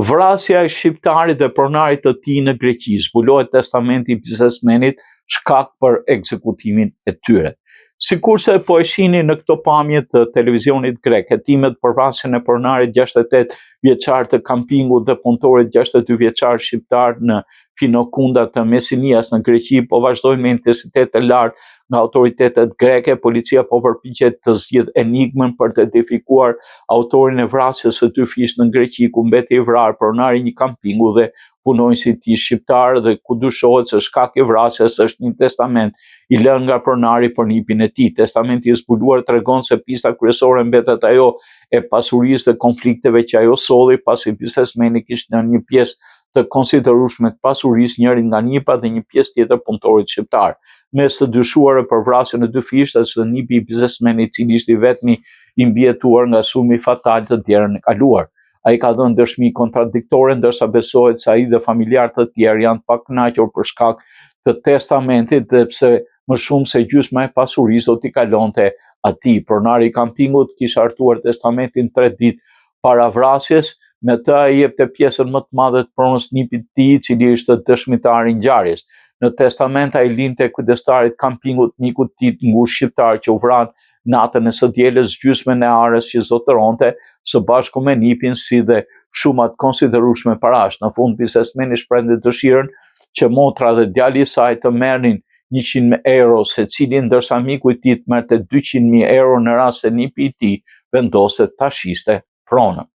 Vrasja e shqiptarit dhe pronarit të tij në Greqi, zbulohet testamenti i biznesmenit shkak për ekzekutimin e tyre. Sikurse po e shihni në këto pamje të televizionit grek, hetimet për vrasjen e pronarit 68 vjeçar të kampingut dhe punëtorit 62 vjeçar shqiptar në Finokunda të Mesinias në Greqi po vazhdojnë me intensitet të lartë nga autoritetet greke, policia po përpiqet të zgjidhë enigmën për të identifikuar autorin e vrasjes së dyfishtë në Greqi, ku mbeti i vrarë pronari i një kampingu dhe punonjësi i tij shqiptar dhe ku dyshohet se shkak i vrasjes është një testament i lënë nga pronari për nipin e tij. Testamenti i zbuluar tregon se pista kryesore mbetet ajo e pasurisë dhe konflikteve që ajo solli pasi biznesmeni kishte lënë një pjesë të konsiderueshme të pasurisë njërit nga nipat dhe një pjesë tjetër punëtorit shqiptar. Mes të dyshuarve për vrasjen e dyfishtë është nipi i biznesmenit i cili ishte i vetmi i mbijetuar nga sulmi fatal të dielën e kaluar. Ai ka dhënë dëshmi kontradiktore ndërsa besohet se ai dhe familjarë të tjerë janë të pakënaqur për shkak të testamentit dhe pse më shumë se gjysma e pasurisë do t'i kalonte atij. Pronari i kampingut kishte hartuar testamentin 3 ditë para vrasjes, me të ai jepte pjesën më të madhe të pronës nipit të tij, i cili ishte dëshmitar i ngjarjes. Në testament ai linte kujdestarit të kampingut mikut të tij të ngushtë shqiptar që u vranë natën e së dielës gjysmën e arës që zotëronte së bashku me nipin si dhe shuma të konsiderueshme parash. Në fund biznesmeni shprehte dëshirën që motra dhe djali i saj të merrnin 100 euro secili, ndërsa miku i tij të merrte 200.000 euro në rast se nipi i tij vendoste ta shiste pronën.